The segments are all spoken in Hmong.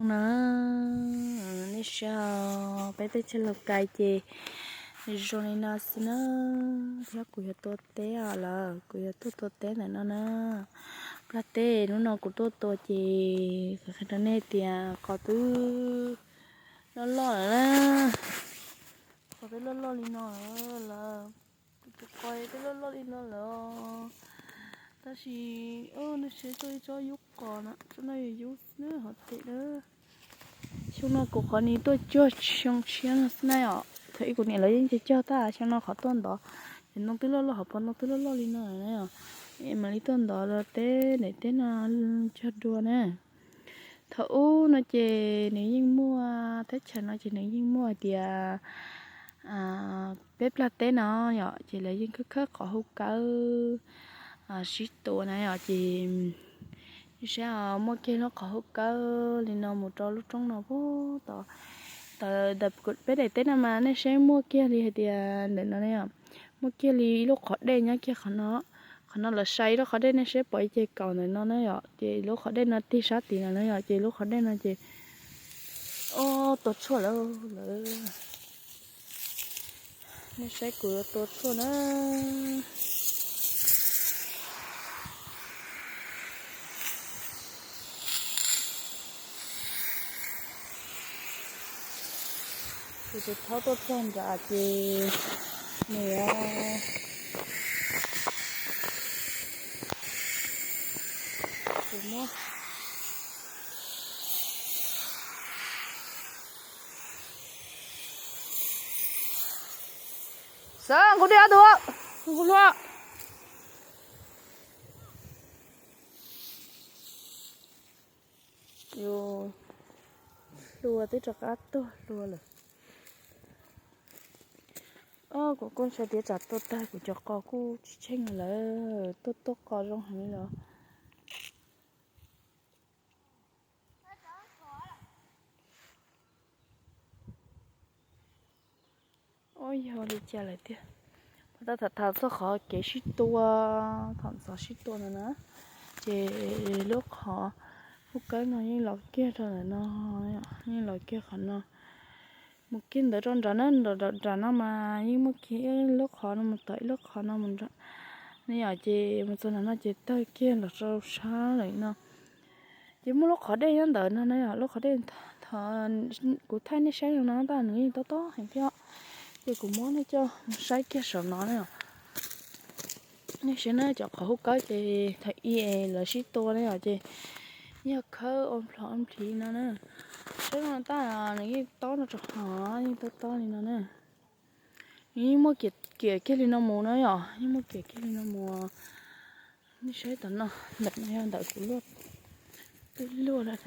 Na, nej saib, peb teb chaws Lauj Kais ces zoo li no xwb na. Thiab kuv yuav tua teb os lawm, kuv yuav tuaj tua teb ntawm no na. Plag teb hnub no kuv tuaj tua ces kuv qhia rau nej tias qhov twb loj loj lawm na. Qhov twb loj loj li no lawm. Tus qos twb loj loj li no lawm. Tab sis, nej saib txoj ib tsob yub qos na, tsob no yog yub xwb hov tem na. Xyoo no kuv qhov ni tuaj cuag xyoo tshiab no xwb na yom. Thaum ub kuv niam lawv yeej cog cog tag, xyoo no qhov tuaj ntov, ces ntoo twb loj loj, hauv paus ntoo twb loj loj li no na yom. Mam li tuaj ntov los teb daim teb no cog dua na. Thaum ub no ces nws yeej muaj, teb chaws no ces nws yeej muaj hais tias peb plag teb no yom, ces lawv yeej khawb khawb qhov hauv kawb sib tua na yom, ces saib muaj kiag lub qhov hauv kawb li no mus rau lub roob no puag tod. Peb daim teb no mas nej saib muaj kiag li hais tias ntawm no ne, muaj kiag li ib lub qhov dej nyob kiag qhov no. Qhov no lawv sai ib lub qhov dej, nej saib pom ib ce kaus ntawm no na yom, ces lub qhov dej no tig sab tid no na yom, ces lub qhov dej no ces, o, tua tshuaj lawm lawm. Nej saib kuv yuav tua tshuaj na. Kuv tus thaub tuaj txog nram ces nws, kuv muab xav kuv diab tus, kuv hlua. Yus hlua twb rov qab tuag hlua lawm. Kuv kuj ntshai tias tsam tua tag kuv cov qos kuj tsis tsheej lawm, tuaj tuaj qos zoo heev li los. Ua yog li cas lawm tiag. Mas tab tom tham txog qhov kev sib tua, thaum ntxov sib tua no na, ces lub qhov hauv kawb no yeej los kiag rau ntawm no, yeej los kiag qhov no mus kiag ntawd rau nram na, nram no mas yeej muaj kiag ib lub qhov no mus tom ib lub qhov no mus nram ne yom, ces mus txog nram no ces tawg kiag los rau sab lawm no. Ces muaj lub qhov dej nyob ntawd no na yom, lub qhov dej kuv thaij nej saib no tab nws yeej tob tob heev thiab. Ces kuv muab nej coj mus saib kiag saum no na yom. Nej saib na, cov qhov hauv kawb ces thaum ub lawv sib tua na yom, ces yog khawb ua nplhom ua nplhiv no na. Saib no tab nws yeej tob no rau hov, yeej tob tob li no na. Nws yeej muaj kiam kiag li no mus na yom, yeej muaj kiam kiag li no mus. Nej saib tom no, ntawm no yog ntawm kuv luaj, twb luaj lawm.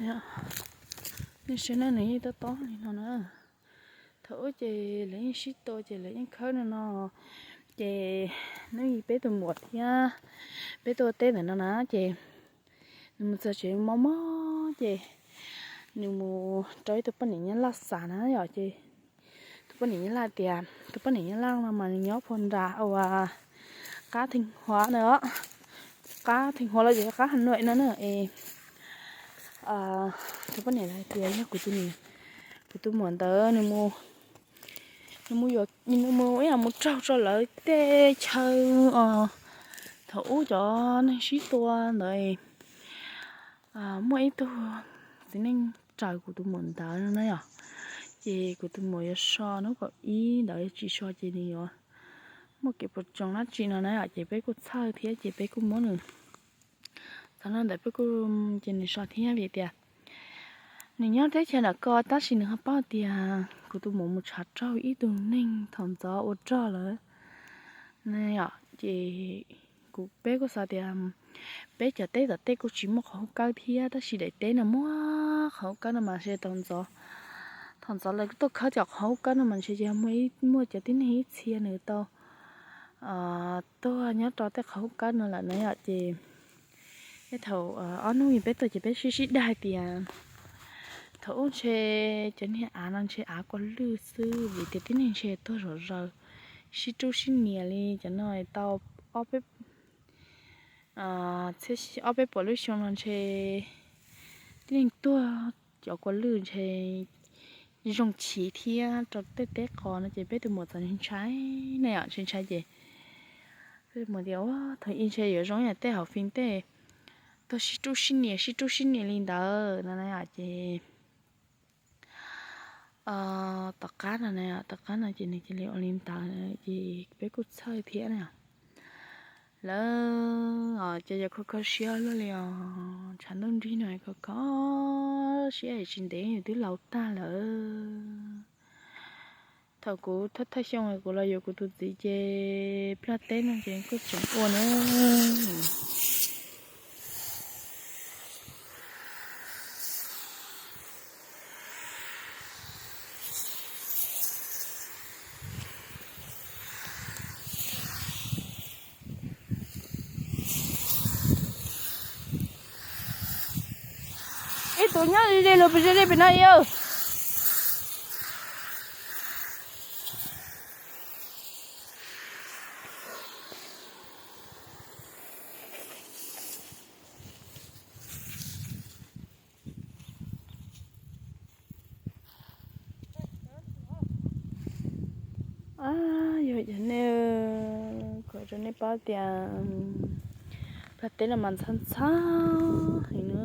Nej saib na, nws yeej tob tob li no na. Thaum ub ces lawv yeej sib tua ces lawv yeej khawb no no. Ces hnub ib peb tus muam thiab peb tuaj teb ntawm no na, ces nws mus txog tsev mob mob ces nws mus rau ib tug poj niam Nyab Laj xav na yom, ces tus poj niam Nyab Laj tias, tus poj niam Nyab Laj no mas nws nyob puag nram uas qab Theej Huav na, qab Theej Huav los yog qab Has Nuam no na es tus poj niam hais tias yog kuv tus, kuv tus muam ntawd nws mus, nws mus, nws mus ib yam mus raug rau lawv tej chaw os. Thaum ub cov neeg sib tua ntawd, muaj ib tug txiv neej raws kuv tus muam ntawd no na yom, ces kuv tus muam yuav so hnub kaum ib ntawd tsis so ces nws yuav muaj kev puas tsoom dab tsi no na yom, ces peb kuj txhawj thiab ces peb kuj muab nws, thaum no ntawd peb kuj, ces nws so thiab vim tias nws nyob teb chaws nram ko tab sis nws ho paub tias kuv tus muam mus tshav raug ib tug neeg thaum ntxov ua rog lawm. Ces kuv, peb kuj xav tias peb cov teb tom tej kuj tsis muaj qhov hauv kawb thiab tab sis daim teb no muaj qhov hauv kawb no mas ntshe thaum ntxov, thaum ntxov lawv tuaj khawb cov qhov hauv kawb no mas ntshe ces muaj cov tib neeg ib txhia nws tau tuag nyob rau tej qhov hauv kawb no lawm na yom. Ces thaum ob hnub peb tuaj ces peb sib sib dag hais tias thaum ub ntshe cov niag av no ntshe av kua lwj xwb vim tias tib neeg ntshe tuag zom zaws, sib rub sib nias li cov no tau ob peb, txhiab ob peb puas lub xyoo no ntshe tib neeg tuag cov kua lwj ntshe zoo chiv thiab rau tej teb qos no ces peb tus muam txawm ntshai ntshai na yom, ntshai ntshai ces peb tus muam tias, Ua, thaum ub ntshe yuav zoo yam tej hauv fim tej tuaj sib rub sib nias sib rub sib nias li ntawd no na yom. Ces tom qab no na, tom qab no ces nws cia li ua li ntawd ces peb kuj txhawj thiab na. Lawv ces yog kho kho siab luaj li os, tshav ntuj nrig no kho kho siab es tsis ntev yus twb laus tag lawm. Thaum kuv thawj thawj xyoo kuv los yuav kuv tus txiv ces Nplog teb no ces kuj tseem ua na. Ib tug nyob ze ze los pes ze ze pem no yog. Yog nej, kuv hais rau nej paub tias Nplog teb no mas ntxhab ntxhab heev na.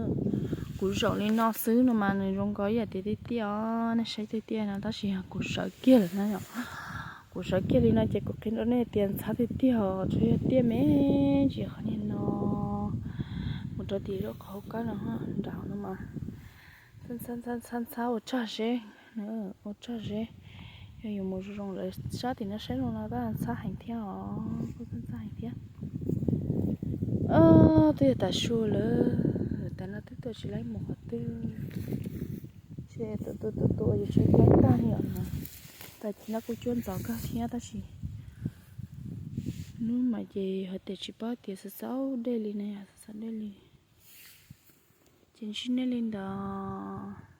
Kuv zaum li no xwb no mas nws zoo nkaus ib yam tias tiaj tiaj os, nej saib tiaj tiaj no tab sis yog kuv sawv kiag lawm na yom. Kuv sawv kiag li no ces kuv qhia rau nej tias ntxhab tiag tiag os, tsuas yog tiaj me ntsis qhov niag no mus rau tim lub qhov hauv kab no nraud no mas ntxhab ntxhab ntxhab ntxhab ua tsaj zeb, ua tsaj zeb. Yog yuav mus zoo zoo lawm sab tim no saib zoo no tab ntxhab heev thiab os, kuj ntxhab ntxhab heev thiab. Twb yog tas su lawm, tas no twb tuaj tsis laib mus qhov twg. Ces tus tus tus tus uas yus tseem laib tag li os no, tas no kuj cuab ntxov kawg thiab tab sis hnub mas ces hais tias tsis paub tias xav xav dej li ne, xav xav dej li. Ces ntsib nej li ntawd.